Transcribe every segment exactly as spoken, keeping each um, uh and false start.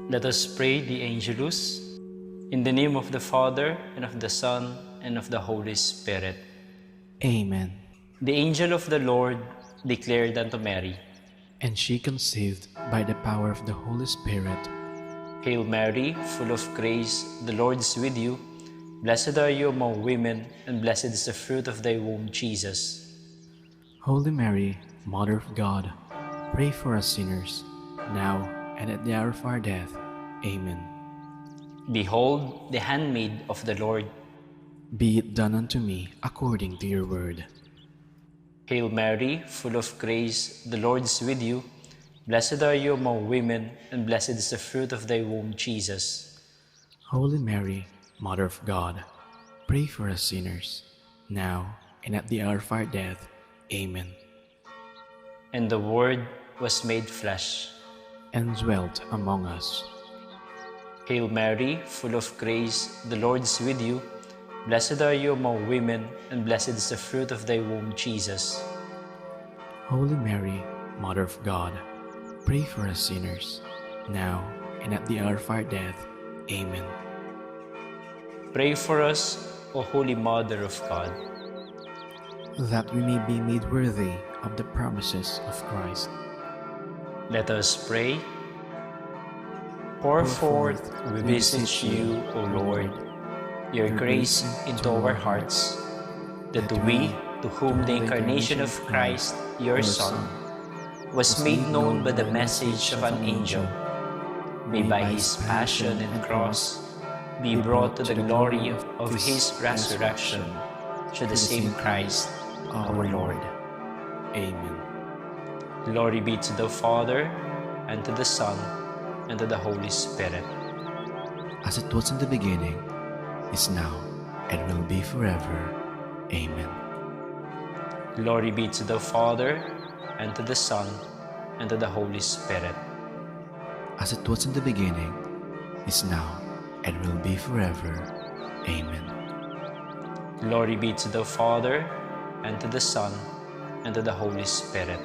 Let us pray the Angelus. In the name of the Father, and of the Son, and of the Holy Spirit. Amen. The angel of the Lord declared unto Mary, and she conceived by the power of the Holy Spirit. Hail Mary, full of grace, the Lord is with you. Blessed are you among women, and blessed is the fruit of thy womb, Jesus. Holy Mary, Mother of God, pray for us sinners, now and at the hour of our death. Amen. Behold the handmaid of the Lord. Be it done unto me according to your word. Hail Mary, full of grace, the Lord is with you. Blessed are you among women, and blessed is the fruit of thy womb, Jesus. Holy Mary, Mother of God, pray for us sinners, now and at the hour of our death. Amen. And the Word was made flesh and dwelt among us. Hail Mary, full of grace, the Lord is with you. Blessed are you among women, and blessed is the fruit of thy womb, Jesus. Holy Mary, Mother of God, pray for us sinners, now and at the hour of our death. Amen. Pray for us, O Holy Mother of God, that we may be made worthy of the promises of Christ. Let us pray. Pour forth, we beseech you, O Lord, your grace into our hearts, that we, to whom the incarnation of Christ, your Son, was made known by the message of an angel, may by his passion and cross be brought to the glory of his resurrection, through the same Christ our Lord. Amen. Glory be to the Father, and to the Son, and to the Holy Spirit. As it was in the beginning, is now, and will be forever. Amen. Glory be to the Father, and to the Son, and to the Holy Spirit. As it was in the beginning, is now, and will be forever. Amen. Glory be to the Father, and to the Son, and to the Holy Spirit.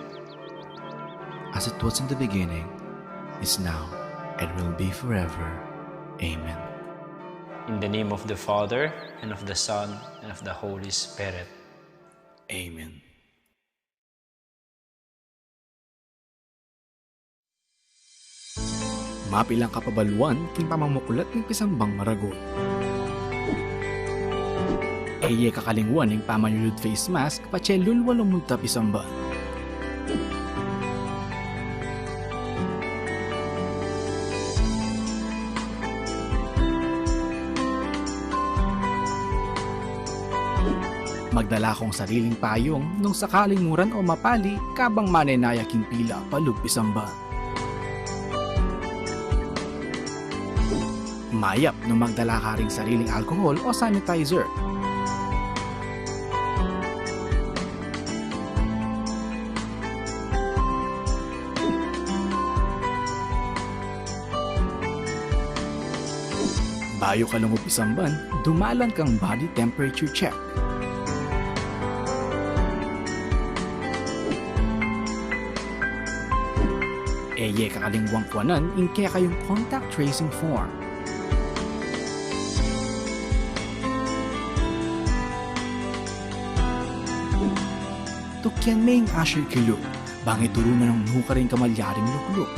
As it was in the beginning, is now, and will be forever. Amen. In the name of the Father, and of the Son, and of the Holy Spirit. Amen. Mapilang kapabaluan king pamamuklat ning pisambang maragut. E ye kakalingwan ing pamanyulud face mask patse lulwa lumunta pisamban. Magdala kong sariling payung nung sakaling muran o mapali kabang manenaya king pila palub pisamban. Mayap nung magdala ka ring sariling alcohol o sanitizer. Bayu ka lungub pisamban, dumalan kang body temperature check. E ye kakalingwang kuanan ing kekayung contact tracing form. Tukyan me ing usher kilub. Bang ituru na nang nukarin kamalyaring lukluk.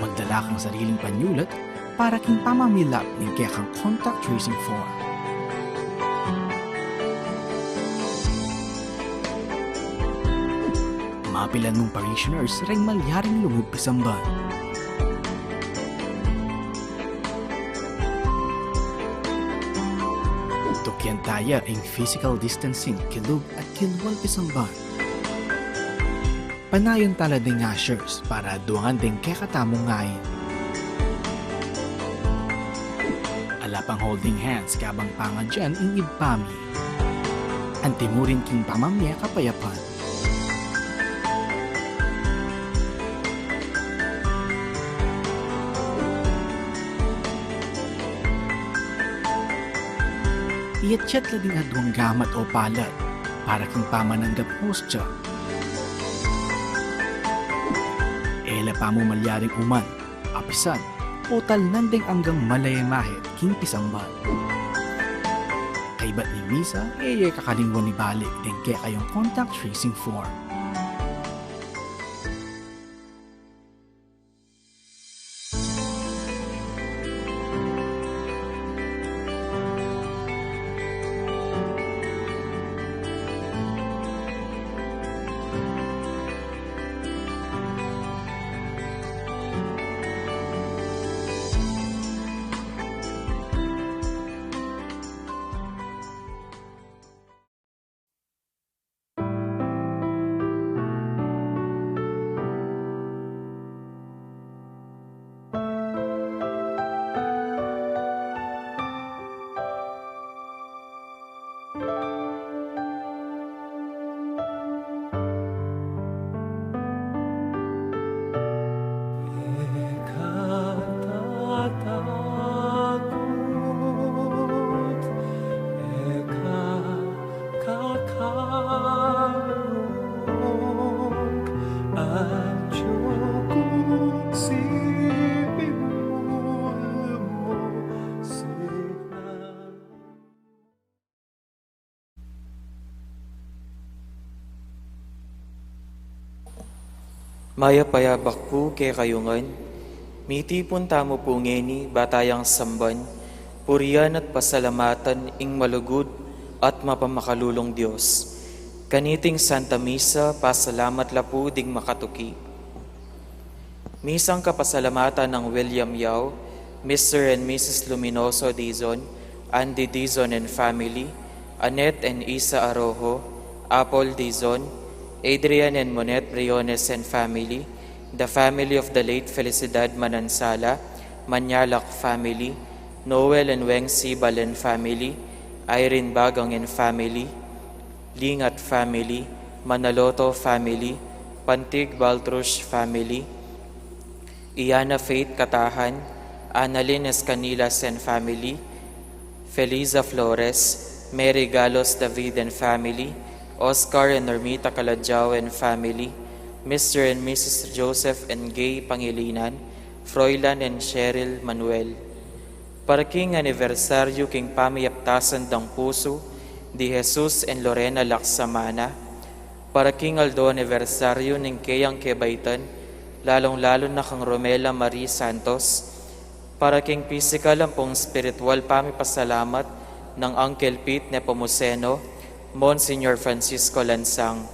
Magdala kang sariling panyulat para king pamamilap ning kekang contact tracing form. Mapilan mung parishioners reng malyaring lungub pisamban. Tukyan taya ing physical distancing, kilub at kilwal pisamban. Panayan tala ding ushers para aduangan deng kekatamung ain. Ala pang holding hands kabang pangadyan ing ibpa mi. Antimurin king pamamie kapayapan. Iyatyat la ding aduang gamat o palad para king pamananggap hostya. E la pamu malyaring uman, apisan, o talnan deng anggang malayamahit king pisamban. Kaybat ning misa, e ye kakalingwan ibalik deng kekayung contact tracing form. Mayap a yabak pu kekayu ngan. Mitipun tamu pu ngeni, ba tayang samban, purian at pasalamatan ing malugud at mapamakalulung Dios. Kaniting Santa Misa, pasalamat la pu ding makatuki. Misang kapasalamatan nang William Yao, Mister and Missus Luminoso Dizon, Andy Dizon and family, Annette and Isa Arojo, Apple Dizon, Adrian and Monette Briones and family, the family of the late Felicidad Manansala, Manyalak family, Noel and Weng Sibal and family, Irene Bagang and family, Lingat family, Manaloto family, Pantig Baltrush family, Iana Faith Katahan, Annalyn Escanilas and family, Feliza Flores, Mary Galos David and family, Oscar and Normita Calajao and family, Mister and Missus Joseph and Gay Pangilinan, Froilan and Cheryl Manuel. Para king anibersaryu king pamiyaptasan dang pusu di Jesus and Lorena Laksamana, para king aldo anibersaryu ning keyang kebaitan, lalung-lalu na kang Romela Marie Santos, para king pisikal ampong espiritual pamipasalamat nang Uncle Pete Nepomuceno, Monsignor Francisco Lansang.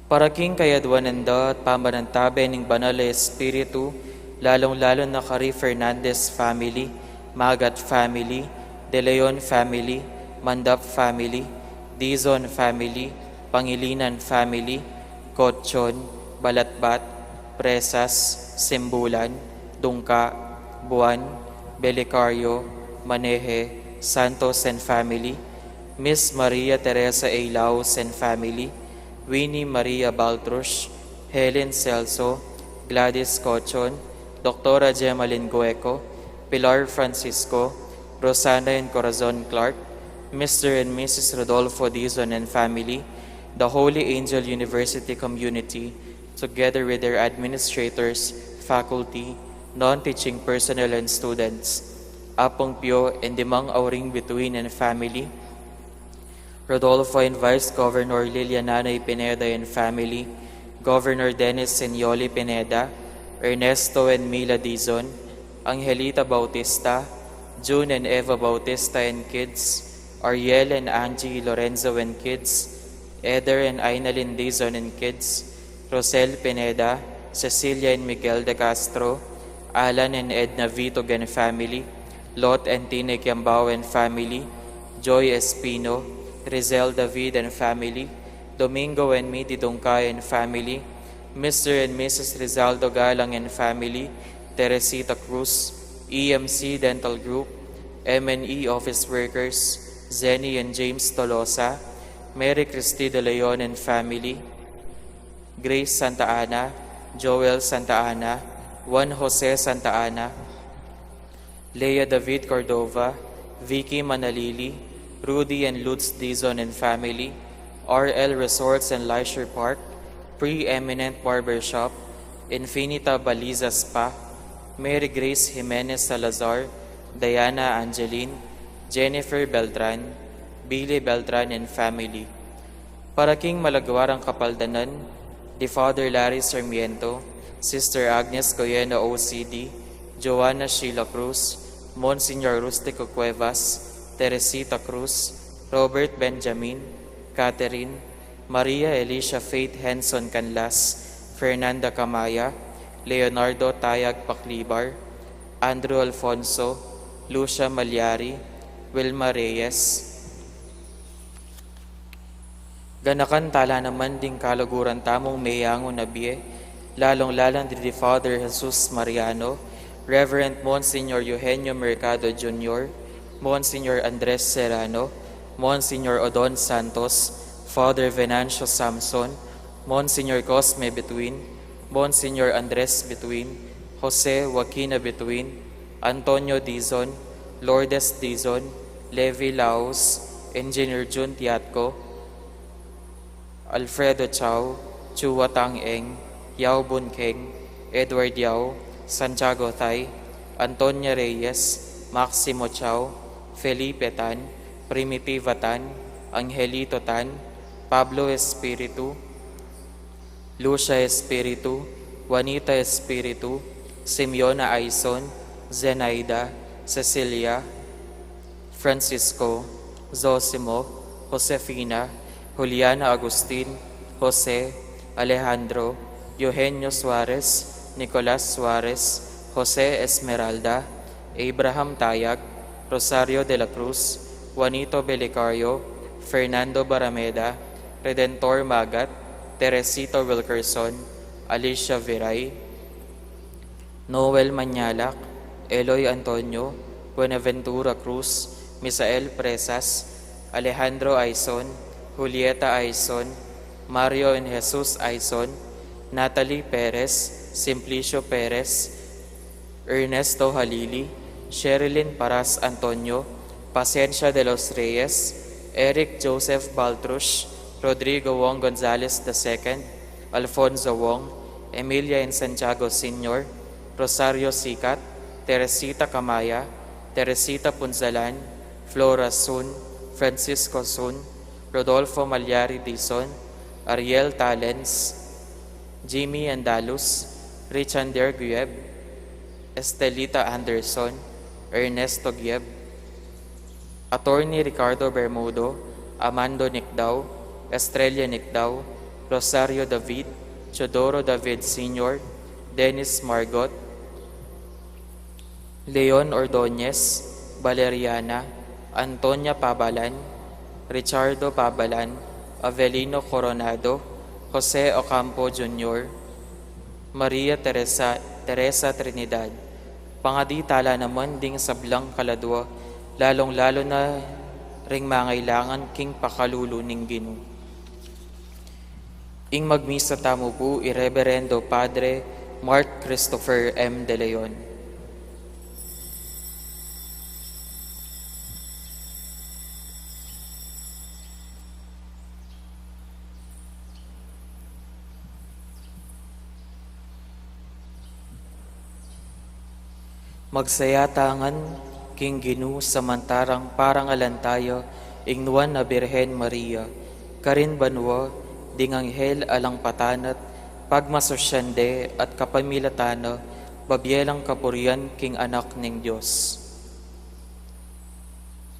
Para king kayadwanan da at pamanantabe ning Banal a Espiritu, lalung-lalu na kari Fernandez family, Magat family, De Leon family, Mandap family, Dizon family, Pangilinan family, Cochon, Balatbat, Presas, Simbulan, Dungka, Buan, Belicario, Maneje, Santos and family, Miss Maria Teresa A. Laus and family, Winnie Maria Baltrush, Helen Celso, Gladys Cochon, Doktora Gemaline Gueco, Pilar Francisco, Rosana and Corazon Clark, Mister and Missus Rodolfo Dizon and family, the Holy Angel University community, together with their administrators, faculty, non-teaching personnel, and students. Apung Pio and Dimang Auring Bituin and family. Rodolfo and Vice Governor Lilian Nanay Pineda and family. Governor Dennis and Yoli Pineda. Ernesto and Mila Dizon. Angelita Bautista. June and Eva Bautista and kids. Ariel and Angie Lorenzo and kids. Eder and Ainalyn Dizon and kids. Rosel Pineda, Cecilia and Miguel de Castro, Alan and Edna Vitug and family, Lot and Tina Kiambao and family, Joy Espino, Rizel David and family, Domingo and Midi Dungkay and family, Mister and Missus Rizaldo Galang and family, Teresita Cruz, E M C Dental Group, M and E office workers, Zenny and James Tolosa, Mary Christy De Leon and family, Grace Santa Ana, Joel Santa Ana, Juan Jose Santa Ana, Lea David Cordova, Vicky Manalili, Rudy and Lutz Dizon and family, R L Resorts and Leisure Park, Preeminent Barbershop, Infinita Baliza Spa, Mary Grace Jimenez Salazar, Diana Angeline, Jennifer Beltran, Billy Beltran and family. Para king malagwarang kapaldanan di Father Larry Sarmiento, Sister Agnes Goyena O C D, Joanna Sheila Cruz, Monsignor Rustico Cuevas, Teresita Cruz, Robert Benjamin, Catherine, Maria Alicia Faith Henson Canlas, Fernanda Camaya, Leonardo Tayag Paclibar, Andrew Alfonso, Lucia Malyari, Wilma Reyes. Ganakan tala naman ding kaluguran tamung meyangu na bie, lalung-lalu na di Father Jesus Mariano, Reverend Monsignor Eugenio Mercado Junior, Monsignor Andres Serrano, Monsignor Odon Santos, Father Venancio Samson, Monsignor Cosme Bituin, Monsignor Andres Bituin, Jose Joaquina Bituin, Antonio Dizon, Lourdes Dizon, Levi Laos, Engineer Jun Tiatco, Alfredo Chao, Chua Tang Eng, Yao Bun Keng, Edward Yao, Santiago Thai, Antonia Reyes, Maximo Chao, Felipe Tan, Primitiva Tan, Angelito Tan, Pablo Espiritu, Lucia Espiritu, Juanita Espiritu, Simeona Aison, Zenaida, Cecilia, Francisco, Zosimo, Josefina, Juliana Agustin, Jose, Alejandro, Eugenio Suarez, Nicolas Suarez, Jose Esmeralda, Abraham Tayag, Rosario de la Cruz, Juanito Belicario, Fernando Barameda, Redentor Magat, Teresita Wilkerson, Alicia Viray, Noel Mañalac, Eloy Antonio, Buenaventura Cruz, Misael Presas, Alejandro Aison, Julieta Aison, Mario and Jesus Aison, Natalie Perez, Simplicio Perez, Ernesto Halili, Sherilyn Paras Antonio, Pasencia de los Reyes, Eric Joseph Baltrush, Rodrigo Wong Gonzalez the second, Alfonso Wong, Emilia and Santiago Senior, Rosario Sicat, Teresita Camaya, Teresita Punzalan, Flora Sun, Francisco Sun, Rodolfo Malyari Dizon, Ariel Talens, Jimmy Andalus, Richander Guieb, Estelita Anderson, Ernesto Guieb, Attorney Ricardo Bermudo, Amando Nicdao, Estrella Nicdao, Rosario David, Teodoro David Senior, Dennis Margot, Leon Ordonez, Valeriana, Antonia Pabalan, Richardo Pabalan, Avelino Coronado, Jose Ocampo Junior, Maria Teresa, Teresa Trinidad. Pangadi tala naman ding sablang kaladua, lalung-lalu na ring mangailangan king pakalulu ning Ginu. Ing magmisa tamu pu i Reberendo Padre Mark Christopher M. De Leon. Magsaya ta ngan king Ginu samantalang parangalan taya ing Nuan a Birhen Maria, karin banua ding anghel alang patanat pagmasusyan de at kapamilatan na babie lang kapurian king Anak ning Dios.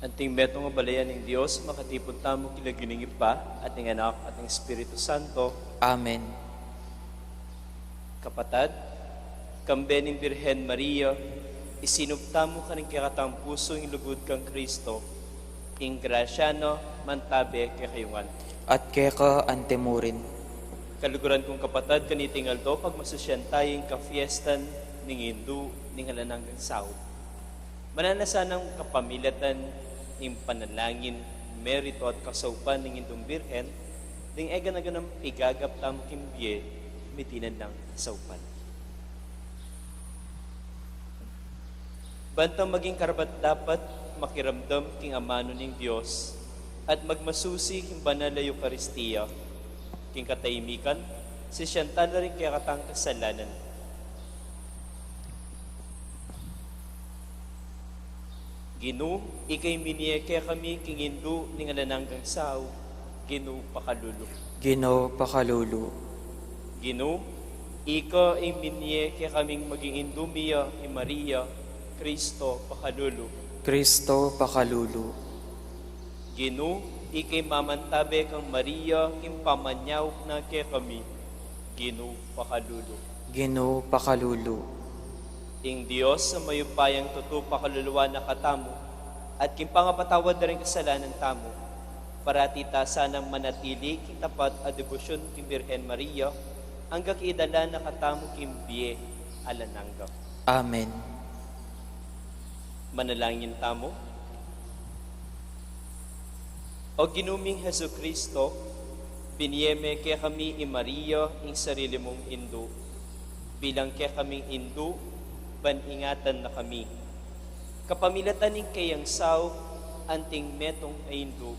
Anting metung a balayan ning Dios, makatipun tamu king lagyu ning Ibpa, at ning Anak, at ning Espiritu Santo. Amen. Kapatad, kambe ning Birhen Maria, isinup tamu karing kekatang pusu ing lugud kang Kristo, ing grasya na mantabe kekayu ngan. At keka antimurin. Kaluguran kung kapatad, kaniting aldo pagmasusyan taya ing kafiestan ning Indu ning alang anggang saup. Mananu sana nang kapamilatan ning panalangin, merito at kasaupan ning Indung Birhen, ding e gana-ganang pigagap tamu king bie, mitinan lang kasaupan. Bantang maging karapat-dapat makiramdam king amanu ning Dios at magmasusi king banal a Eukaristia, king katahimikan, sisian tala ring kekatang kasalanan. Ginu, ika ing minie kekami king Indu ning alang anggang saup, Ginu, pakalulu. Ginu, pakalulu. Ginu, ika ing minie kekaming maging Indu mia i Maria, Kristo, pakalulu. Kristo, pakalulu. Ginu, ika ing mamantabe kang Maria king pamanyaup na kekami, Ginu, pakalulu. Ginu, pakalulu. Ing Dios a mayupayang tutu pakaluluan na katamu, at king pangapatawad da ring kasalanan tamu, parati ta sanang manatili king tapat a debosyon king Birhen Maria, angga king idala na katamu king bie alang angga. Amen. Manalangin tamu. O Ginu ming Jesucristo, binie me kekami i Maria, ing sarili mung Indu, bilang kekaming Indu, ban ingatan na kami. Kapamilatan ning keyang saup, anting metung a Indu,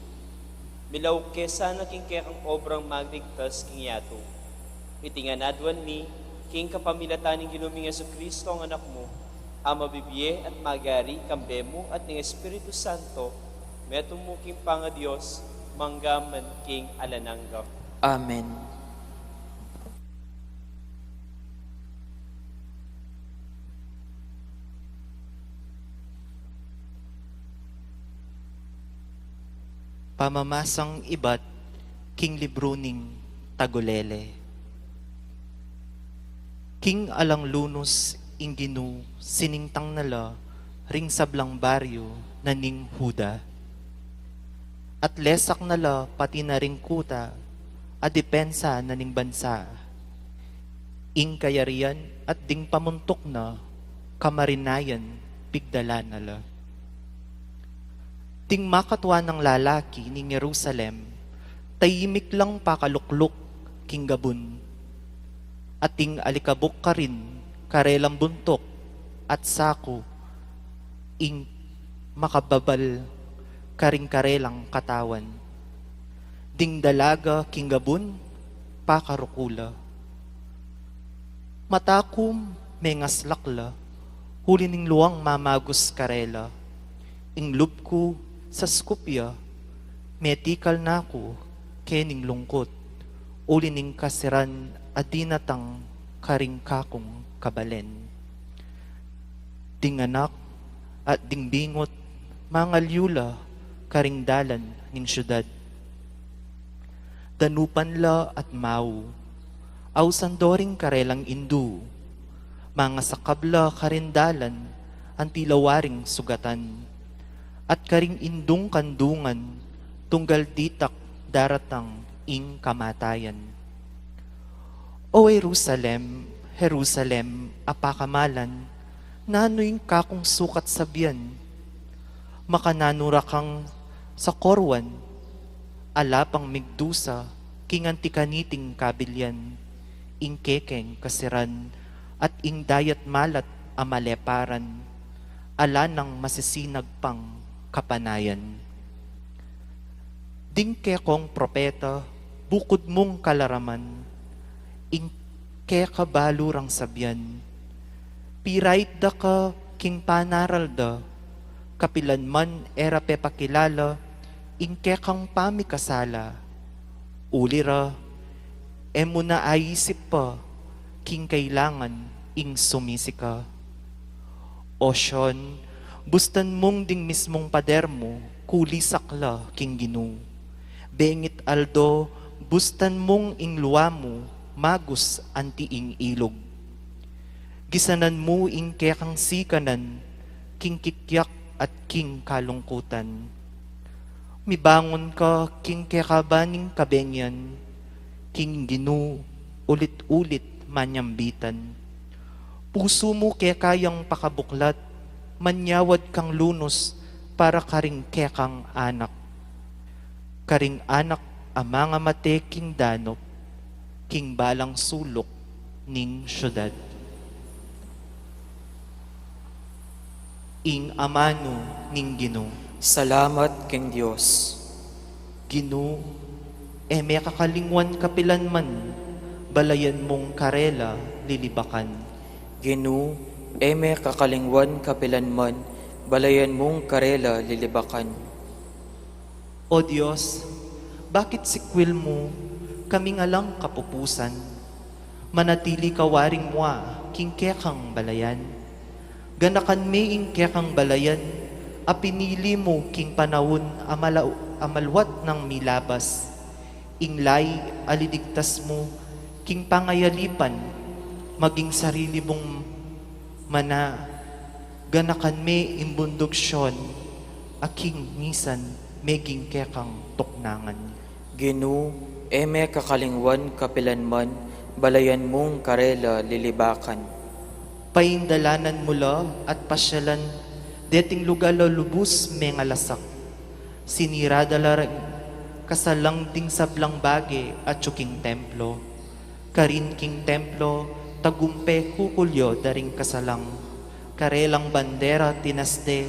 milaup ke sana king kekang obrang magligtas king yatu. Iti ngan aduan mi, king kapamilatan ning Ginu ming Jesucristo, ing Anak mu, a mabibie at magari, kambe mu at ning Espiritu Santo, metung mu king pangaDios, mangga man king alang angga. Amen. Pamamasang ibat king libru ning Tagulele. King alang lunus ing Ginu siningtang na la ring sablang baryu na ning Juda. At lesak na la pati na ring kuta a depensa na ning bansa. Ing kayarian at ding pamuntuk na kamarinayan pigdala na la. Ding makatua nang lalaki ning Jerusalem, tahimik lang pakalukluk king gabun. At ding alikabuk karin karelang buntuk at saku, ing makababal karing karelang katawan. Ding dalaga king gabun, pakaruku la. Mata ku mengaslak la, uli ning luang mamagus karela. Ing lub ku saskup ya, metikal na ku kening lungkut, uli ning kasiran a dinatang karing kakung kabalen. Ding anak at ding bingut, mangalyu la karing dalan ning siudad. Danupan la at mau, ausan do ring karelang indu, mangasakab la karing dalan anti la waring sugatan, at karing indung kandungan tunggal ditak daratang ing kamatayan. O Jerusalem, Jerusalem a pakamalan, nanu ing kakung sukat sabian? Makananu ra kang sakoruan, ala pang migdusa king anti kaniting kabilian, ing kekeng kasiran at ing dayat malat a maleparan, ala nang masisinag pang kapanayan. Ding kekong propeta, bukud mung kalaraman, ing keka balu rang sabian, pirait da ka king panaral da, kapilan man e ra pepakilala ing kekang pamikasala. Uli ra, e mu na aisip pa king kailangan ing sumisi ka. O Siyon, bustan mung ding mismung pader mu kulisak la king Ginu. Bengit aldo, bustan mung ing lua mu magus anti ing ilug. Gisanan mu ing kekang sikanan king kikyak at king kalungkutan. Mibangun ka king kekabaning kabengian, king Ginu ulit-ulit manyambitan. Pusu mu keka yang pakabuklat, manyawad kang lunus para karing kekang anak. Karing anak a mangamate king danup, king balang suluk ning syudad. Ing amanu ning Ginu. Salamat king Dios. Ginu, e me kakalingwan kapilan man, balayan mung karela lilibakan. Ginu, e me kakalingwan kapilan man, balayan mung karela lilibakan. O Dios, bakit sikwil mu kaming alang kapupusan? Manatili ka waring mua king kekang balayan. Ganakan me ing kekang balayan a pinili mu king panaun a mala-, a maluat nang milabas. Ing layi a liligtas mu king pangayalipan, maging sarili mung mana, ganakan me ing bunduk Siyon a king misan meging kekang tuknangan. Ginu, e me kakalingwan kapilan man, balayan mung karela lilibakan. Paindalanan mu la at pasyalan deting lugal a lubus mengalasak. Sinira da la ring kasalang ding sablang bage atyu king templo. Karin king templo, tagumpe kukulyo da ring kasalang. Karelang bandera tinasde,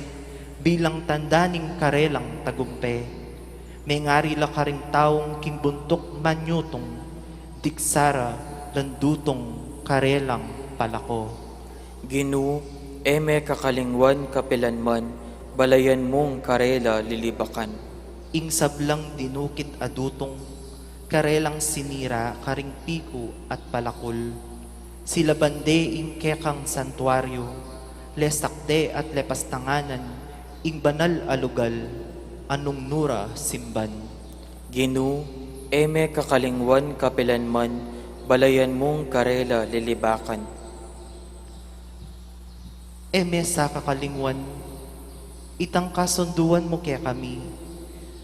bilang tanda ning karelang tagumpe. Mengari la karing taung king buntuk manyutung, diksa ra, landutung karelang palako. Ginu, e me kakalingwan kapilan man, balayan mung karela lilibakan. Ing sablang dinukit a dutung, karelang sinira karing piku at palakul. Silaban de ing kekang santuaryu, lesak de at lepastanganan ing banal a lugal, a nung nura simban. Ginu, e me kakalingwan kapilan man, balayan mung karela lilibakan. E me sa kakalingwan, itang kasunduan mu kekami,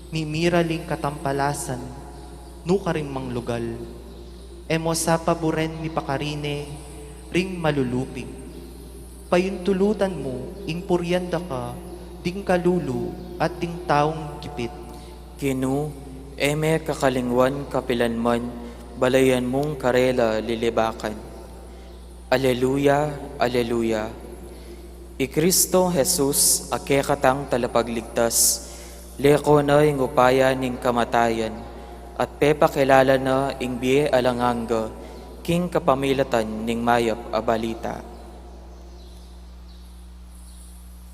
mimiral ing katampalasan, nukarin mang lugal. E mu sa paburen mipakarine ring malulupig. Payuntulutan mu ing purian da ka ding kalulu at ding taung gipit. Ginu, e me kakalingwan kapilan man, balayan mung karela lilibakan. Aleluya, aleluya. I Kristo Jesus, a kekatang talapagligtas, leko na ing upaya ning kamatayan, at pepakilala na ing bie alang angga king kapamilatan ning mayap a balita.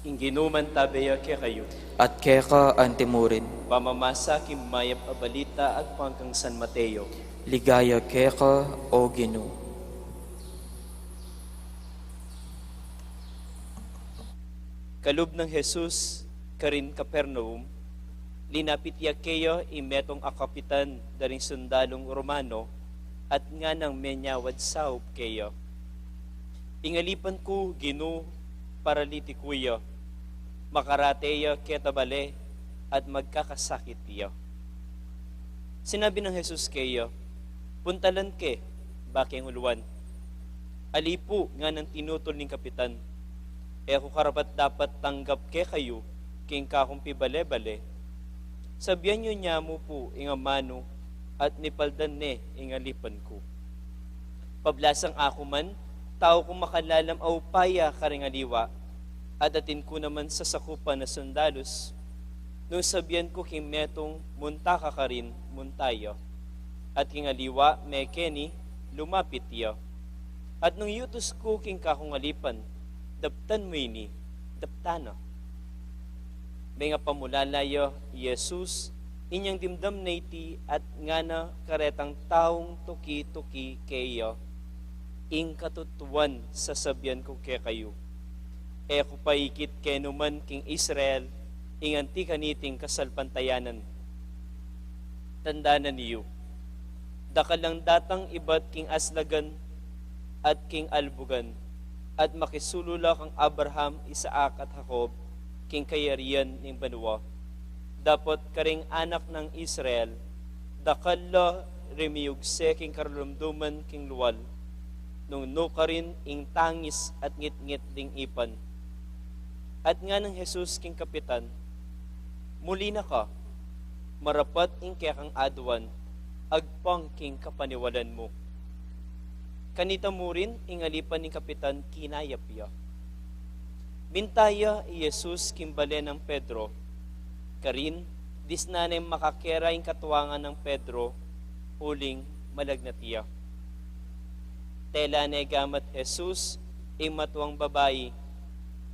Ing Ginu mantabe ya kekayu. At keka antimurin. Pamamasa king mayap a balita agpang kang San Mateo. Ligaya keka, O Ginu. Kalub nang Jesus karin Capernaum, linapit ya keya ing metung a kapitan da ring sundalung Romano, at nganang menyawad saup keya. Ing alipan ku, Ginu, paralitiku ya, makarate ya keta bale, at magkakasakit ya. Sinabi nang Jesus keya, Puntalan ke, bakeng uluan. Ali pu, nganang tinutul ning kapitan, e ku karapat-dapat tanggap kekayu king kakung pibale-bale. Sabian yu ne mu pu ing amanu at mipaldan ne ing alipan ku. Pablasang aku man, tau kung makalalam a upaya karing aliwa, at atin ku naman sasakupan a sundalus, nung sabian ku king metung, Munta ka karin, munta ya. At king aliwa, Mekeni, lumapit ya. At nung yutus ku king kakung alipan, Daptan mu ini, Daptan na. Mengapamulala ya i Jesus, inyang dimdam na iti at ngana karetang taung tuki-tuki keya, ing katutuan sasabian ku kekayu, e ku pa ikit kenu man king Israel ing anti kaniting kasalpantayanan. Tandanan yu, dakal lang datang ibat king aslagan at king albugan, at makisulu la kang Abraham, Isaac, at Jacob king kayarian ning banua. Dapot karing anak nang Israel, dakal la rimiugse king karalumduman king lual, nung nukarin ing tangis at ngitngit ding ipan. At nganang Jesus king kapitan, muli na ka, marapat ing kekang aduan, agpang king kapaniwalan mu. Kanita murin ing alipan ning kapitan kinayap ya. Minta ya i Jesus king bale nang Pedro, karin disnan neng makakera ing katuangan nang Pedro, uling malagnat ya. Tela ne gamat Jesus ing matuang babai,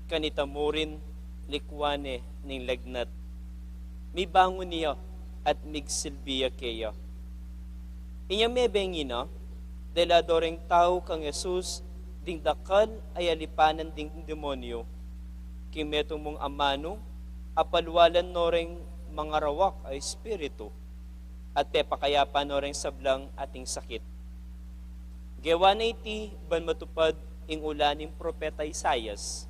kanita murin likwan ne ning lagnat. Mibangun ya at migsilbi ya keya. Inya mebeng ina, dela do reng tau kang Jesus ding dakal a alipanan ding demonyu, king metung mung amanu, apalwalan no reng mangarawak a espiritu, at pepakayapan no reng sablang ating sakit. Gewa na iti ban matupad ing ula ning propeta Isaias,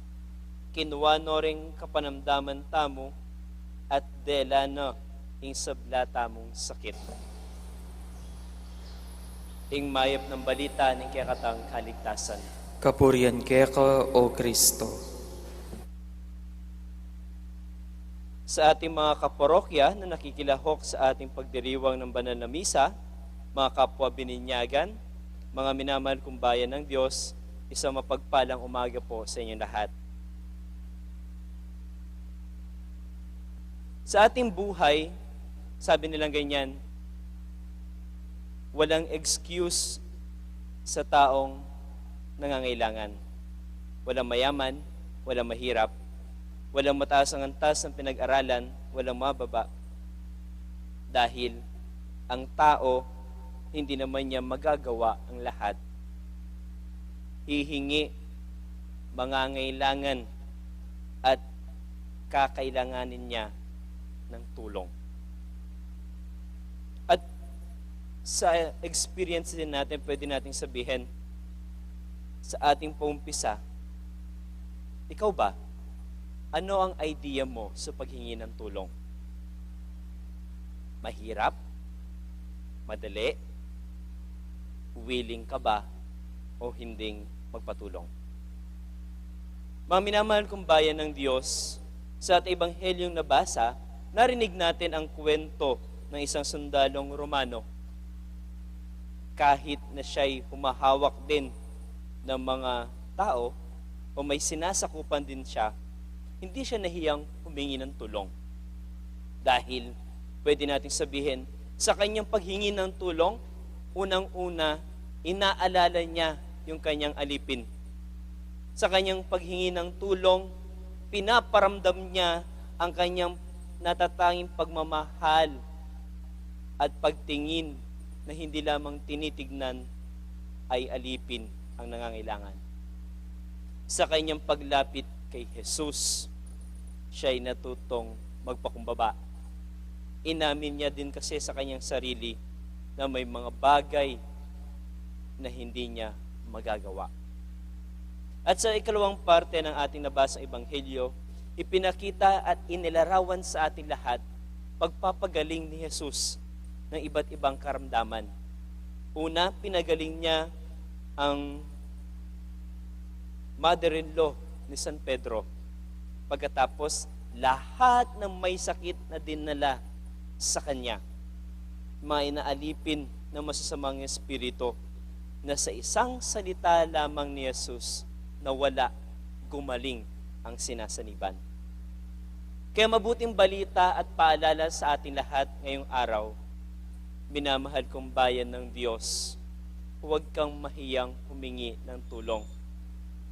kinua no reng kapanamdaman tamu at dela na ing sabla tamung sakit. Ing mayap nang balita ning kekatang kaligtasan. Kapurian keka, O Kristo. Sa ating mga kaparokya na nakikilahok sa ating pagdiriwang ng banal na misa, mga kapwa bininyagan, mga minamahal kong bayan ng Diyos, isang mapagpalang umaga po sa inyong lahat. Sa ating buhay, sabi nilang ganyan, walang excuse sa taong nangangailangan. Walang mayaman, walang mahirap, walang mataas ang antas ng pinag-aralan, walang mababa. Dahil ang tao, hindi naman niya magagawa ang lahat. Hihingi, mangangailangan, at kakailanganin niya ng tulong. At sa experience din natin, pwede nating sabihin, sa ating paumpisa, ikaw ba, ano ang idea mo sa paghingi ng tulong? Mahirap? Madali? Willing ka ba o hinding magpatulong? Mga minamahal kong bayan ng Diyos, sa ating ebanghelyong nabasa, narinig natin ang kwento ng isang sundalong Romano. Kahit na siya'y humahawak din ng mga tao o may sinasakupan din siya, hindi siya nahiyang humingi ng tulong. Dahil, pwede nating sabihin, sa kanyang paghingi ng tulong, unang-una, inaalala niya yung kanyang alipin. Sa kanyang paghingi ng tulong, pinaparamdam niya ang kanyang natatanging pagmamahal at pagtingin na hindi lamang tinitignan ay alipin ang nangangailangan. Sa kanyang paglapit kay Jesus, siya'y natutong magpakumbaba. Inamin niya din kasi sa kanyang sarili na may mga bagay na hindi niya magagawa. At sa ikalawang parte ng ating nabasang ebanghelyo, ipinakita at inilarawan sa ating lahat pagpapagaling ni Jesus ng iba't ibang karamdaman. Una, pinagaling niya ang mother-in-law ni San Pedro. Pagkatapos, lahat ng may sakit na dinala sa kanya, mga inaalipin ng masasamang espiritu, na sa isang salita lamang ni Jesus na wala, gumaling ang sinasaniban. Kaya mabuting balita at paalala sa ating lahat ngayong araw, minamahal kong bayan ng Diyos, huwag kang mahiyang humingi ng tulong.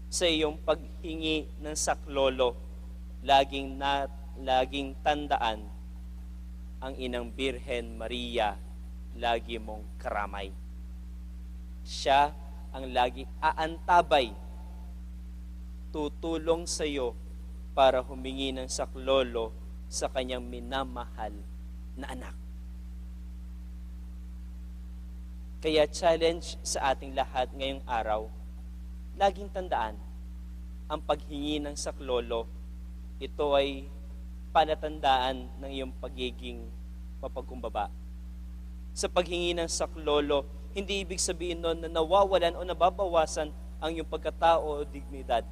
Sa iyong paghingi ng saklolo, Laging na, laging tandaan ang Inang Birhen Maria, lagi mong karamay. Siya ang lagi aantabay, tutulong sa'yo para humingi ng saklolo sa kanyang minamahal na anak. Kaya challenge sa ating lahat ngayong araw, laging tandaan, ang paghingi ng saklolo, ito ay palatandaan ng iyong pagiging mapagkumbaba. Sa paghingi ng saklolo, hindi ibig sabihin nun na nawawalan o nababawasan ang iyong pagkatao o dignidad.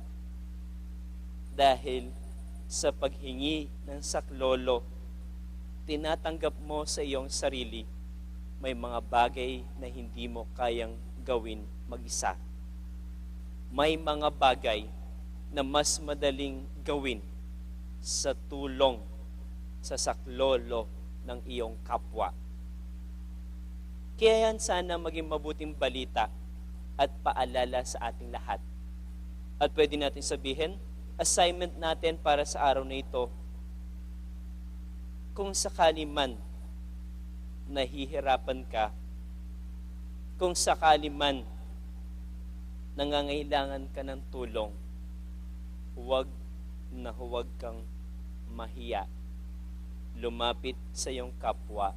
Dahil sa paghingi ng saklolo, tinatanggap mo sa iyong sarili, may mga bagay na hindi mo kayang gawin mag-isa. May mga bagay na mas madaling gawin sa tulong, sa saklolo ng iyong kapwa. Kaya yan sana maging mabuting balita at paalala sa ating lahat. At pwede natin sabihin, assignment natin para sa araw na ito, kung sakali man nahihirapan ka, kung sakali man nangangailangan ka ng tulong, huwag na huwag kang mahiya. Lumapit sa iyong kapwa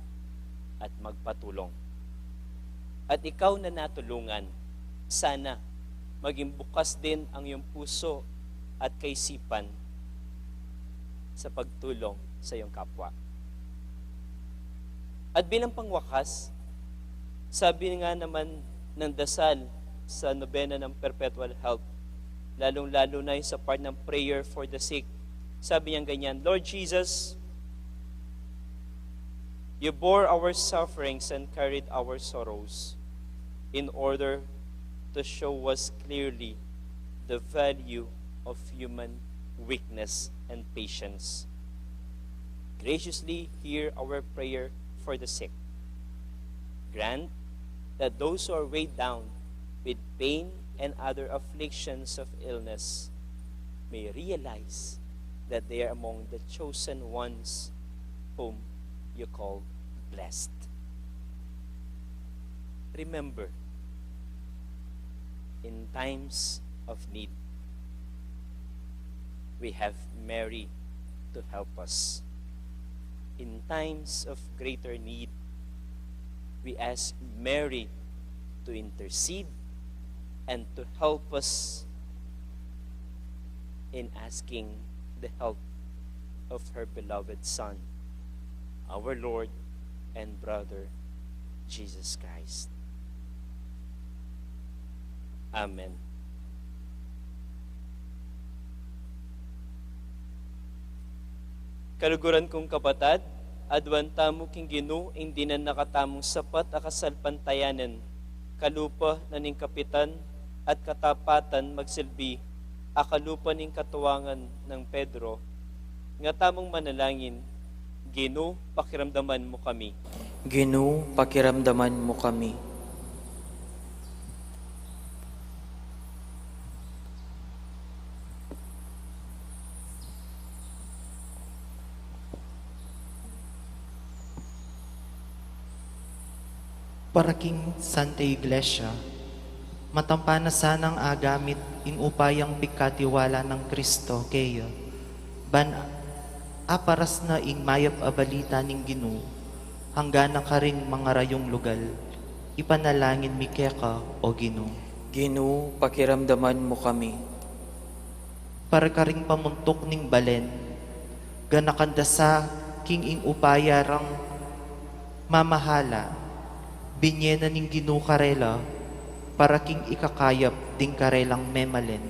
at magpatulong. At ikaw na natulungan, sana maging bukas din ang iyong puso at kaisipan sa pagtulong sa iyong kapwa. At bilang pangwakas, sabi nga naman ng dasal sa nobena ng Perpetual Help, lalong-lalo na yung sa part ng prayer for the sick, sabi niya ganyan, "Lord Jesus, you bore our sufferings and carried our sorrows in order to show us clearly the value of human weakness and patience. Graciously hear our prayer for the sick. Grant that those who are weighed down with pain and other afflictions of illness may realize that they are among the chosen ones whom you call blessed." Remember, in times of need, we have Mary to help us. In times of greater need, we ask Mary to intercede and to help us in asking the help of her beloved Son, our Lord and brother, Jesus Christ. Amen. Kaluguran kung kapatad, aduan tamu king Ginu ing dinan na katamung sapat a kasalpantayanan, kalupa na ning kapitan at katapatan magsilbi, a kalupa ning katuangan nang Pedro, nga tamung manalangin, Ginu, pakiramdaman mu kami. Ginu, pakiramdaman mu kami. Para king Santa Iglesia, matampa na sanang agamit ing upayang pigkatiwala nang Kristo keya, ban aparas na ing mayap a balita ning Ginu, angga na karing mangarayung lugal, ipanalangin mi keka, O Ginu. Ginu, pakiramdaman mu kami. Para karing pamuntuk ning balen, ganakan da sa king ing upaya rang mamahala, binye na ning Ginu karela, para king ikakayap ding karelang memalen,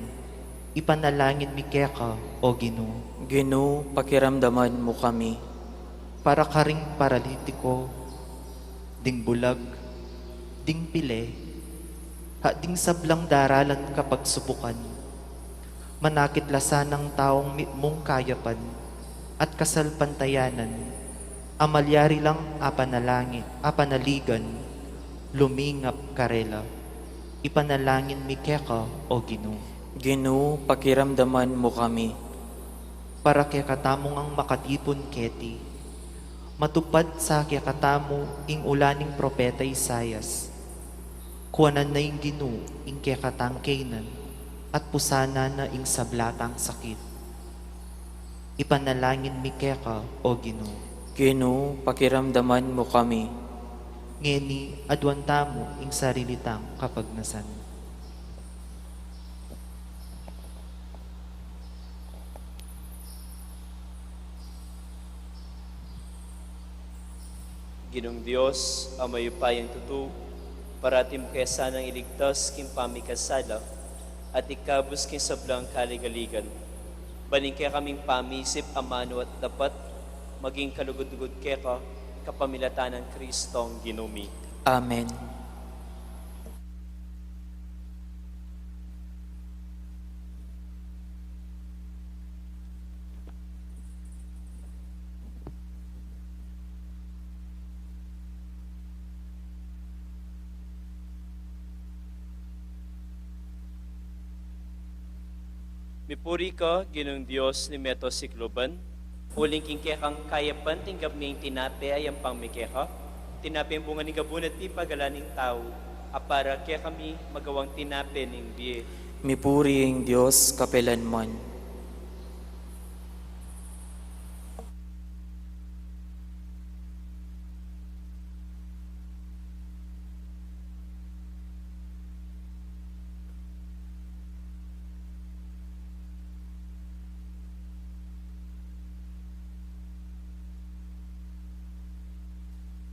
ipanalangin mi keka, O Ginu. Ginu, pakiramdaman mu kami. Para karing paralitiko, ding bulag, ding pile, ha ding sablang daralan kapagsubukan, manakit la sanang taung mitmung kayapan at kasalpantayanan, a malyari lang apanalangin, apanaligan, lumingap karela. Ipanalangin mi keka, O Ginu. Ginu, pakiramdaman mu kami. Para kekatamu ngang makatipun keti, matupad sa kekatamu ing ula ning propeta Isaias, kuanan na ing Ginu ing kekatang kaynan, at pusanan na ing sabla tang sakit. Ipanalangin mi keka, O Ginu. Ginu, pakiramdaman mu kami. Ngeni, aduan tamu ing sarili tang kapagnasan. Ginung Dios, a mayupayang tutu, parati mu ke sanang iligtas king pamikasala at ikabus king sablang kaligaligan. Ban ing kekaming pamisip a manu at dapat maging kalugud-lugud keka, kapamilatan nang Kristong Ginu mi. Amen. Mipuri ka, Ginung Dios ning meto sikluban, uling king kekang kayapan tinggap mi ing tinape a yampang mi keka, tinapeng bunga ning gabun at pipagalan ning tau, a para kekami magawang tinape ning bie. Mipuri ing Dios kapilanman.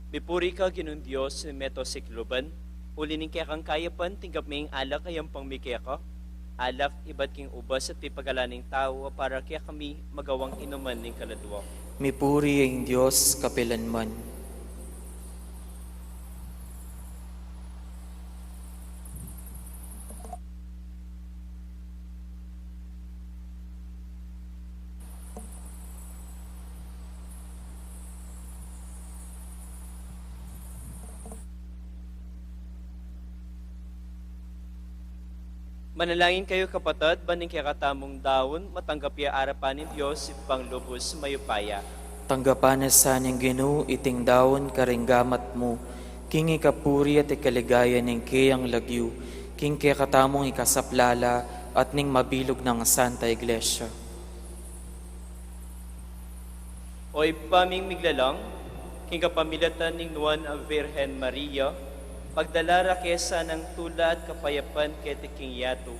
Mipuri ka, Ginung Dios ning meto sikluban, uli ning kekang kayapan tinggap mi ing alak a yampang mi keka, alak ibat king ubas at pipagalan ning tau, a para kekami magawang inuman ning kaladua. Mipuri ing Dios kapilanman. Manalangin kayu, kapatad, ban ing kekatamung daun matanggap ya arapan ning Dios, Ibpang lubus mayupaya. Tanggapan na sa ning Ginu iting daun karing gamat mu, king ikapuri at ikaligaya ning keyang lagyu, king kekatamung ikasaplala at ning mabilug nang Santa Iglesia. O Ibpa ming miglalang, king kapamilatan ning Nuan a Virgen Maria, pagdala ra ke sanang tula at kapayapan keti king yatu.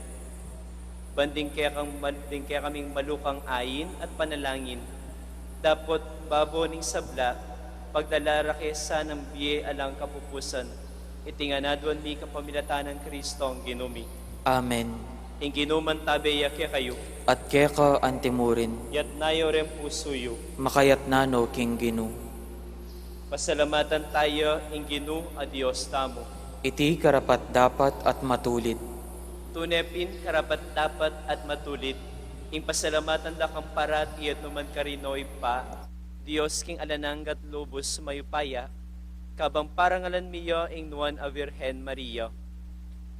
Ban ding kekang mal-, ding kekaming malukang ain at panalangin, dapot babo ning sabla, pagdala ra ke sanang bie alang kapupusan, iti ngan aduan mi kapamilatan nang Kristong Ginu mi. Amen. Ing Ginu mantabe ya kekayu. At keka antimurin. Yatna yu ring pusu yu. Makayatna no king Ginu. Pasalamatan taya ing Ginu a Dios tamu. Iti karapat-dapat at matulid. Tune pin karapat-dapat at matulid, ing pasalamatan da kang parati at nukarin man, O Ibpa, Dios king alang angga at lubus mayupaya, kabang parangalan mi ya ing Nuan a Virgen Maria.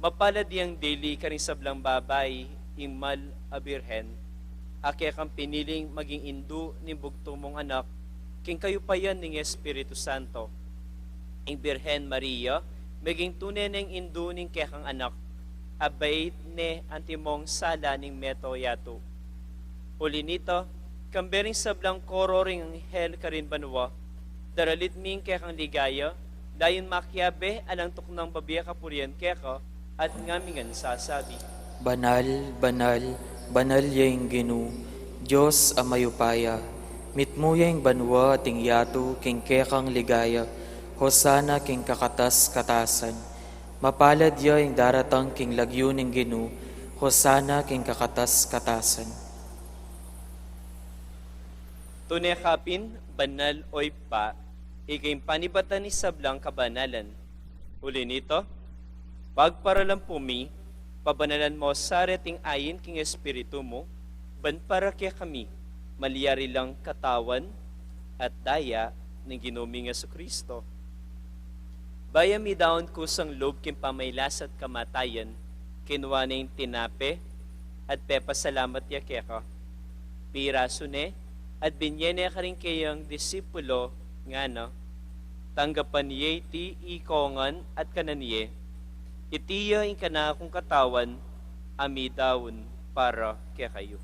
Mapalad yang dili karing sablang babai, ing mal a Virgen, a kekang piniling maging indu ning bugtung mung Anak, king kayupayan ning Espiritu Santo. Ing Birhen Maria, maging tune neng indu ning kekang Anak, abait ne antimong sala ning meto yatu. Uli nita, kambe ring sablang koro ring anghel karin banua, daralit mi ing kekang ligaya, layun makiabe alang tuknang babie kapurian keka, at ngamingan sasabi. Banal, banal, banal ya ing Ginu, Dios a mayupaya, mitmu ya ing banua at ing yatu king kekang ligaya, Hosana king kakatas-katasan. Mapalad ya ing daratang king lagyu ning Ginu, Hosana king kakatas-katasan. Tune ka pin, banal, O Ibpa, ika ing panibatan ning sablang kabanalan. Uli nita, pagparalan pu mi, pabanalan mo sa reting ain king Espiritu mu, ban para kekami, malyari lang katawan at daya ning Ginu ming Jesucristo. Bayu midaun kusang lub king pamailas at kamatayan, kinua ne ing tinape, at pepasalamat ya keka. Pirasu ne, at binye ne karing kayang disipulo, ngana, tanggapan ye iti ikayu ngan at kanan ye. Iti ya ing kanakung katawan a midaun para kekayu.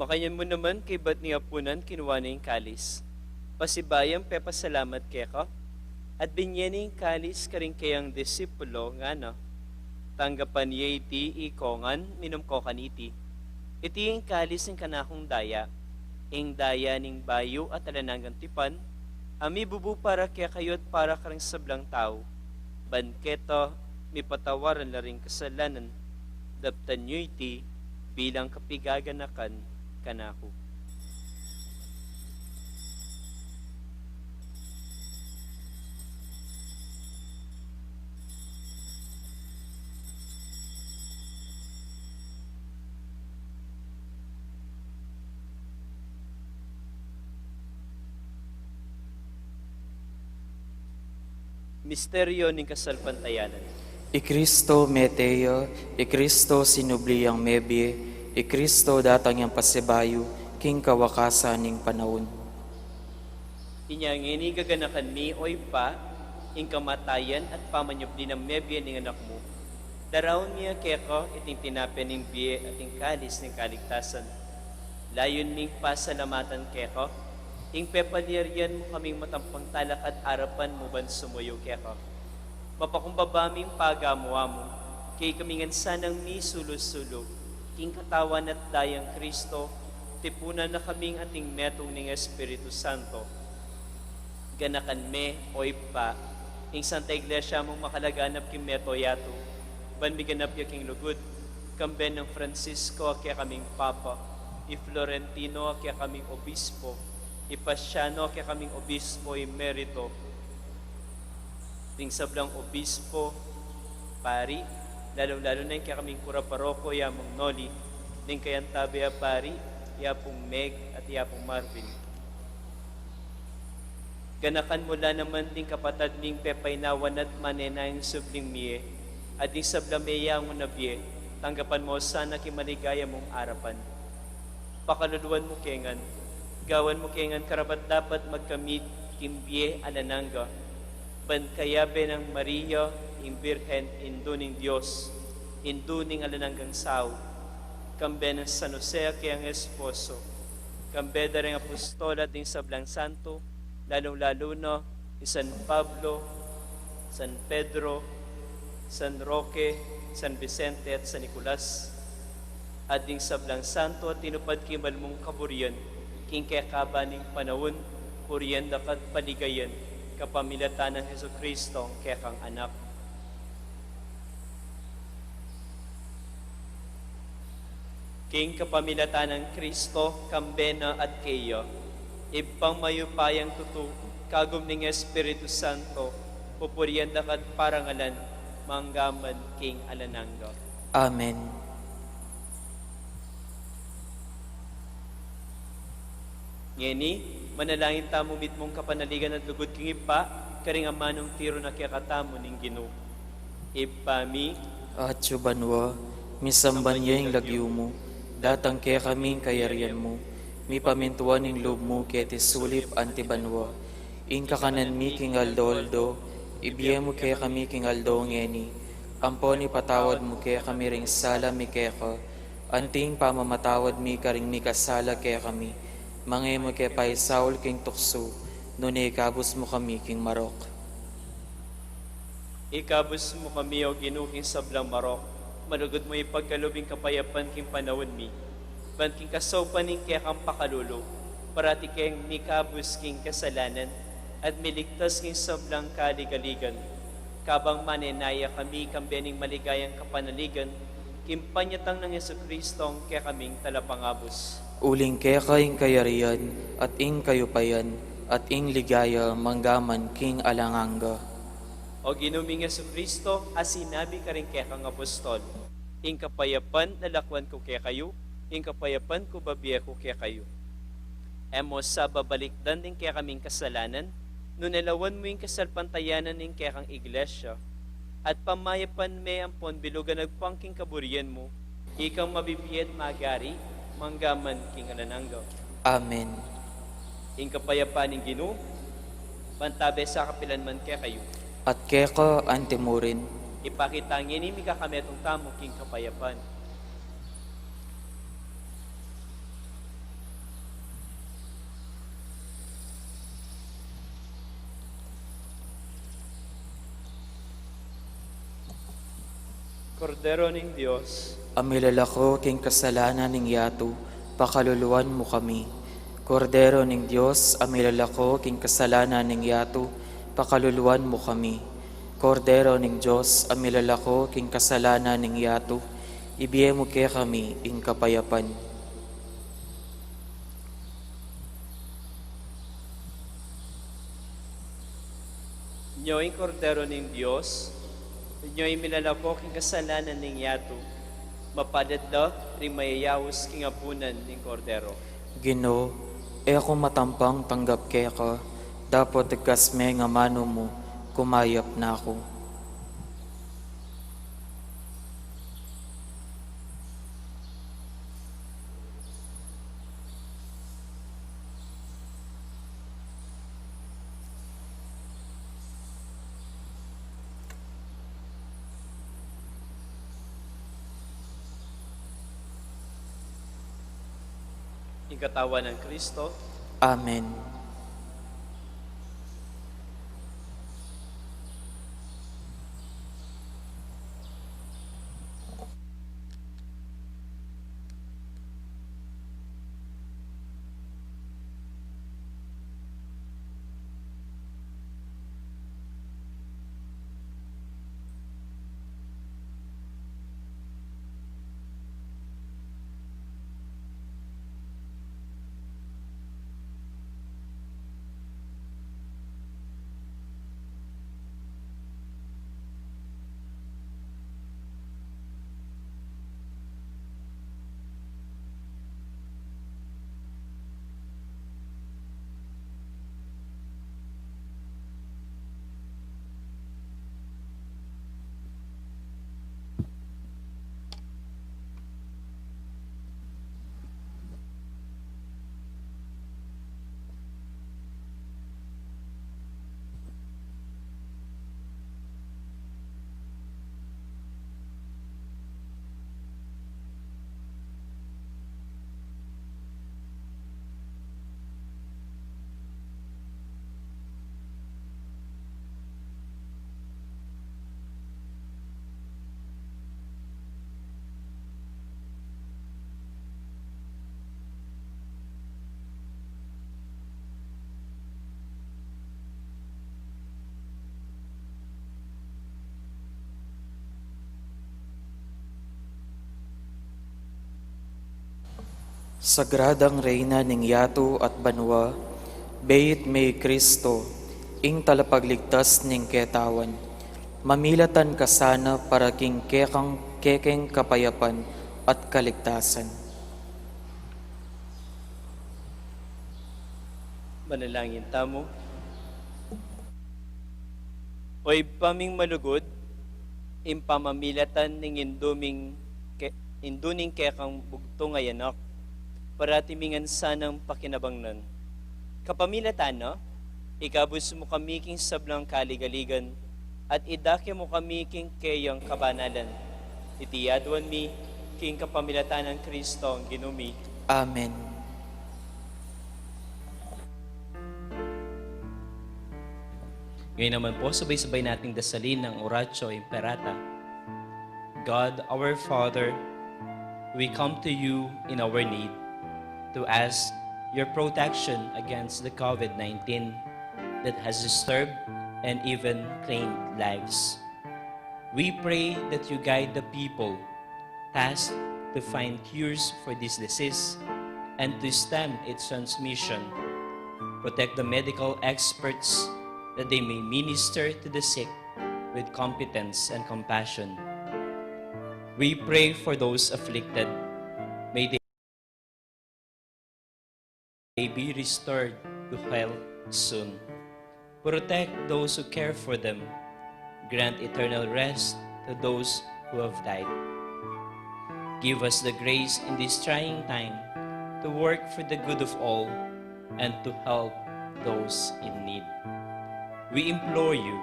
Makanyan mu naman, kaybat ning apunan, kinua ne ing kalis, pasibayu yang pepasalamat keka, at binye ne ing kalis karing kayang disipulo, ngana, tanggapan ye iti ikayu ngan, minum kayu kaniti. Iti ing kalis ning kanakung daya, ing daya ning bayu at alang anggang tipan, a mibubu para kekayu at para karing sablang tau. Ban keta, mipatawaran la ring kasalanan. Daptan yu iti bilang kapigaganakan kanaku. Misteryo ning kasalpantayanan. I Kristo mete ya, i Kristo sinubli yang mebie, i Kristo datang yang pasibayu king kawakasan ning panaun. Inya ngeni gaganakan mi, o Ibpa, ing kamatayan at pamanyubli nang mebie ning Anak mu. Daraun mi ya keka iting tinape ning bie at ing kalis ning kaligtasan. Layun ming pasalamatan keka ing pepalyarian mu kaming matampang talakad arapan mu ban sumuyu keka. Mapakumbaba ming pagamu-amu, kekami ngan sanang misulu-sulu king katawan at dayang Kristo, tipunan na kaming ating metung ning Espiritu Santo. Ganakan me, o Ibpa, ing Santa Iglesia mung makalaganap king mabilug a yatu, ban miganap ya king lugud, kambe nang Francisco a kekaming Papa, i Florentino a kekaming Obispo, i Pasiano a kekaming Obispo Emerito, ding sablang obispo, pari, lalung-lalu na ing kekaming kura paroko, i Among Noli, ding kayantabe a pari, i Apung Meg at i Apung Marvin. Ganakan mu la naman ding kapatad ming pepainawa na at manenaya ning subling mie, at ding sabla meyangu na bie, tanggapan mu la sana king maligaya mung arapan. Pakaluluan mu ke ngan, gawan mu ke ngan karapat-dapat magkamit king bie alang angga, ban kayabe nang Maria, ing Birhen, Indu ning Dios, Indu ning alang anggang sau, kambe nang San Jose a keyang esposo, kambe da ring apostol at ding sablang santo, lalung-lalu na i San Pablo, San Pedro, San Roque, San Vicente, at San Nicolas, at ding sablang santo a tinupad king mal mung kaburian, king kekaba ning panaun, purian da ka at paligayan, kapamilatan nang Jesucristo a kekang Anak. King kapamilatan nang Kristo, kambe na at keya, Ibpang mayupayang tutu, kagum ning Espiritu Santo, pupurian da ka at parangalan, mangga man king alang angga. Amen. Ngeni, manalangin tamu mitmung kapanaligan at lugud king Ibpa, karing amanung tiru na kekatamu ning Ginu. Ibpa mi, atsu ka banua, misamban ya ing lagyu mu, datang kekami ing kayarian mu, mipamintuan ing lub mu keti sulip anti banua. Ing kakanan mi king aldo-aldo, ibie mu kekami king aldo ngeni. Ampon ipatawad mu kekami ring sala mi keka, anti ing pamamatawad mi karing mikasala kekami. Manga e mu ke paisaul king tuksu, nune ikabus mu kami king marok. Ikabus mu kami, O Ginu, king sablang marok, malugud mu ipagkalub ing kapayapan king panaun mi, ban king kasaupan ning kekang pakalulu, parati keng mikabus king kasalanan, at miligtas king sablang kaligaligan. Kabang manenaya kami kambe ning maligayang kapanaligan, king panyatang nang Jesucristo a kekaming Talapangabus. Uling keka ing kayarian, at ing kayupayan, at ing ligaya, mangga man king alang angga. O Ginu ming Jesucristo, a sinabi karing kekang apostol, "Ing kapayapan lalakwan ku kekayu, ing kapayapan ku bibie ku kekayu." E mu sa babalikdan ding kekaming kasalanan, nune lawan mu ing kasalpantayanan ning kekang iglesia, at pamayapan me ampon bilugan agpang king kaburian mu, ikang mabibie at magari, mangga man king alang angga. Amen. Ing kapayapan ning Ginu, mantabe sa kapilan man kekayu. At keka antimurin. Ipakit ta ngeni ing mikakametung tamu king kapayapan. Kordero ning Dios, a milalako king kasalanan ning yatu, pakaluluan mu kami. Kordero ning Dios, a milalako king kasalanan ning yatu, pakaluluan mu kami. Kordero ning Dios, a milalako king kasalanan ning yatu, ibie mu kekami ing kapayapan. Nyo ing Kordero ning Dios, nyo ing milalako king kasalanan ning yatu, mapalad la ring mayayaus king apunan ning Kordero. Ginu, e ku matampang tanggap keka, dapot igkas me ing amanu mu, kumayap na ku. Ing katawan nang Kristo. Amen. Sagradang Reyna ning yatu at banua, beit me i Kristo, ing talapagligtas ning ketawan. Mamilatan ka sana para king kekang kekeng kapayapan at kaligtasan. Manalangin tamu. O Ibpa ming malugud, ing pamamilatan ning indu ming ke-, indu ning kekang bugtung a anak, parati mi ngan sanang pakinabangnan. Kapamilatan na, ikabus mu kami king sablang kaligaligan, at idake mu kami king keyang kabanalan. Iti aduan mi king kapamilatan nang Kristong Ginu mi. Amen. Ngayon naman po, sabay-sabay nating dasalin ang Oratio Imperata. God, our Father, we come to you in our need to ask your protection against the COVID nineteen that has disturbed and even claimed lives. We pray that you guide the people tasked to find cures for this disease and to stem its transmission. Protect the medical experts that they may minister to the sick with competence and compassion. We pray for those afflicted. May they be restored to health soon. Protect those who care for them. Grant eternal rest to those who have died. Give us the grace in this trying time to work for the good of all and to help those in need. We implore you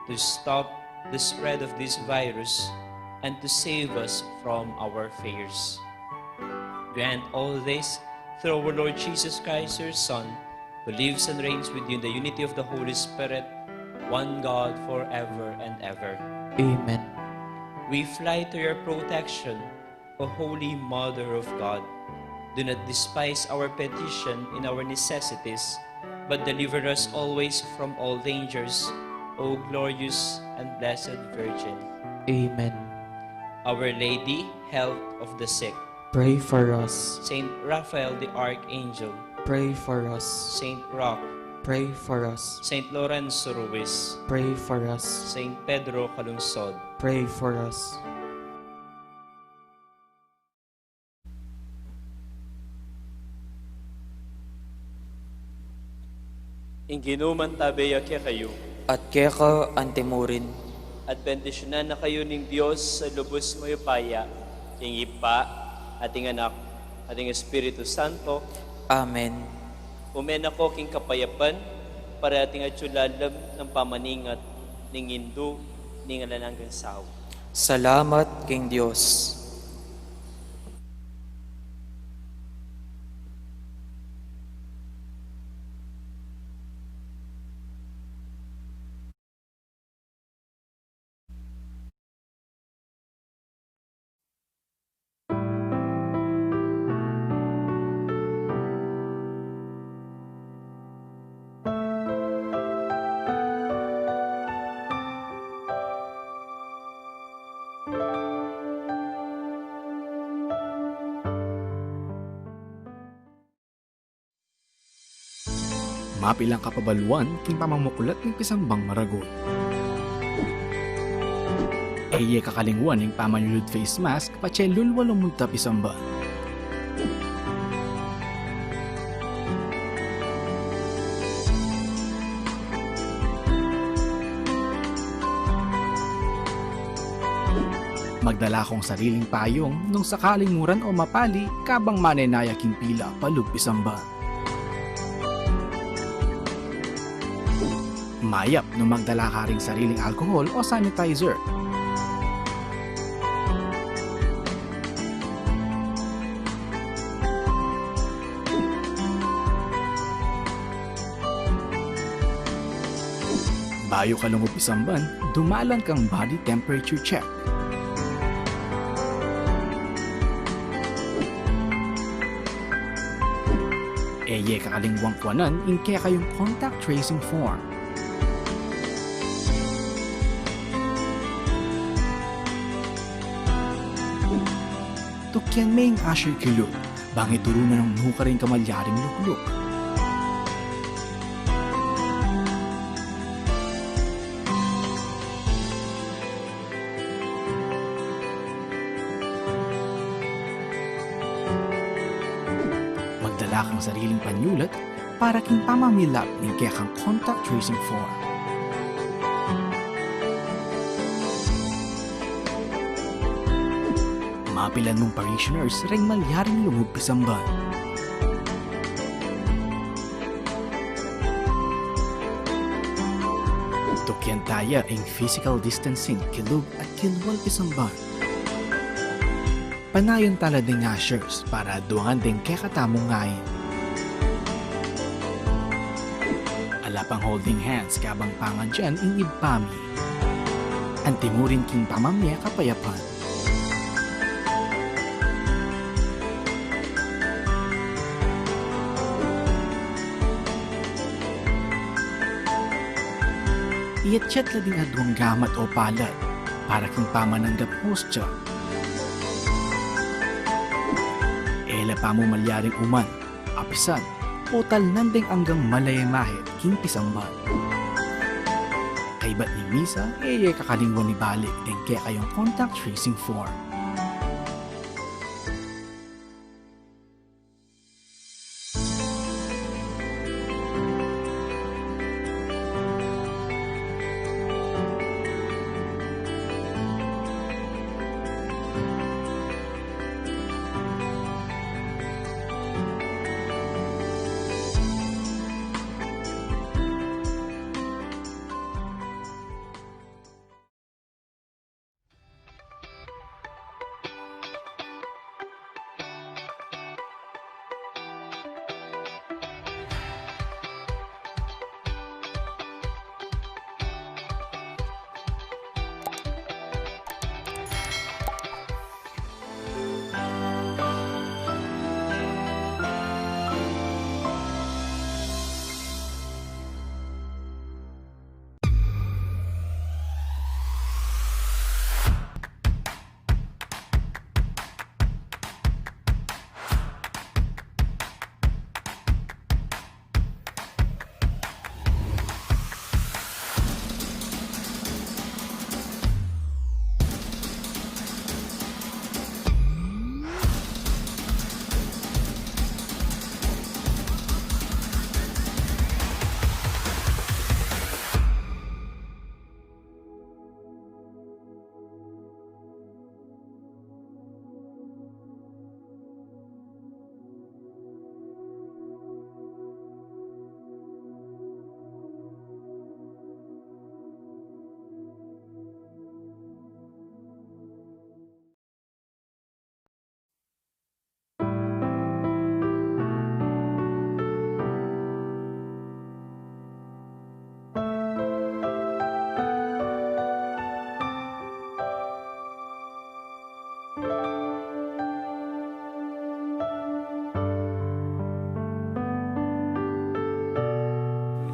to stop the spread of this virus and to save us from our fears. Grant all this through our Lord Jesus Christ, your Son, who lives and reigns with you in the unity of the Holy Spirit, one God, forever and ever. Amen. We fly to your protection, O Holy Mother of God. Do not despise our petition in our necessities, but deliver us always from all dangers, O glorious and blessed Virgin. Amen. Our Lady, Health of the Sick. Pray for us. Saint Raphael the Archangel. Pray for us. Saint Roch. Pray for us. Saint Lorenzo Ruiz. Pray for us. Saint Pedro Calungsod. Pray for us. Ing Ginu mantabe ya kekayu. At keka antimurin. At bendisyunan na kayu ning Dios a lubus mayupaya, ing Ibpa, at ing Anak, at ing Espiritu Santo. Amen. Ume na ko king kapayapan, parati ing atyu lalam ning pamaningat ning Indu ning alang anggang sawa. Salamat king Dios. Mapilang kapabaluan king pamamuklat ning pisambang maragul. E ye kakalingwan ing pamanyulud face mask patse lulwa lumulta pisamban. Magdala kong sariling payung nung sakaling muran o mapali kabang manenaya king pila palub pisamban. Mayap nung magdala ka ring sariling alcohol o sanitizer. Bayu ka lungub pisamban, dumalan kang body temperature check. E ye kakalingwang kuanan ing kekayung contact tracing form. Tukian me ing usher kilub, bang ituru na nung nukarin ka malyaring lukluk. Magdala kang sariling panyulat para king pamamilap ning kekang contact tracing form. Mapilan mung parishioners reng malyaring lungub pisamban. Tukian taya ing physical distancing kilub at kilwal pisamban. Panayan tala ding ushers para aduangan ding kekatamung ngain. Ala pang holding hands kabang pangadyan ing Ibpa mi. Antimurin king pamamie kapayapan. Iyatyat la ding aduang gamat o palad para king pamananggap hostya. E la pamu malyaring uman, apisan, o talnan deng anggang malaya mahit king pisamban. Kaybat ning misa, e ye kakalingwan ibalik deng kekayung contact tracing form.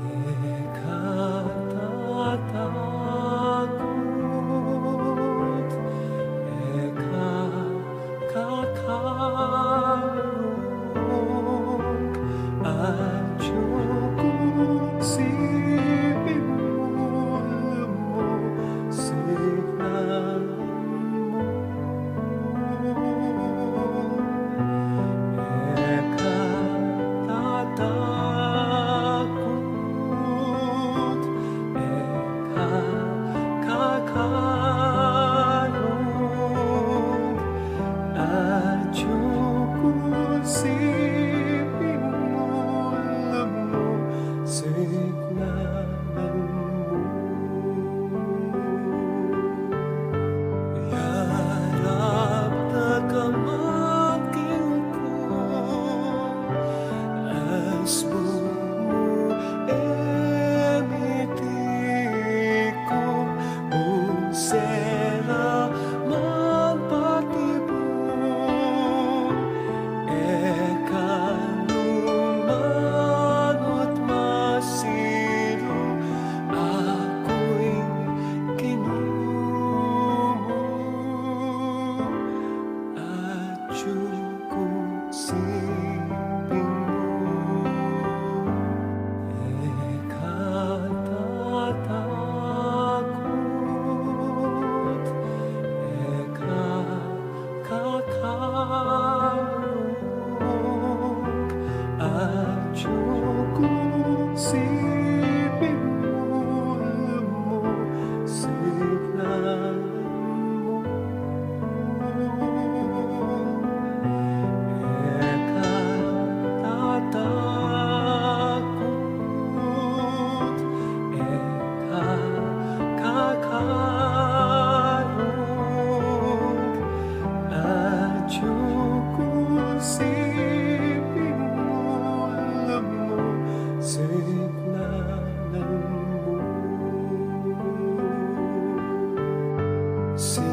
Eka tatakut, eka kakalung, atiu ku siping mu, lumusignan mu. Eka tatakut, eka kakalung, atiu ku siping mu, lumusignan mu. Yarap da ka mangking ku, asbun mu e miti ku, nung sera man patibun, eka nu manut masiru, aku ing Ginu mu, atiu ku siping mu. Eka tatakut, eka kakalung, atiu ku siping mu, lumusignan mu. Eka tatakut, eka kakalung, atiu ku siping mu, lumusignan mu. Si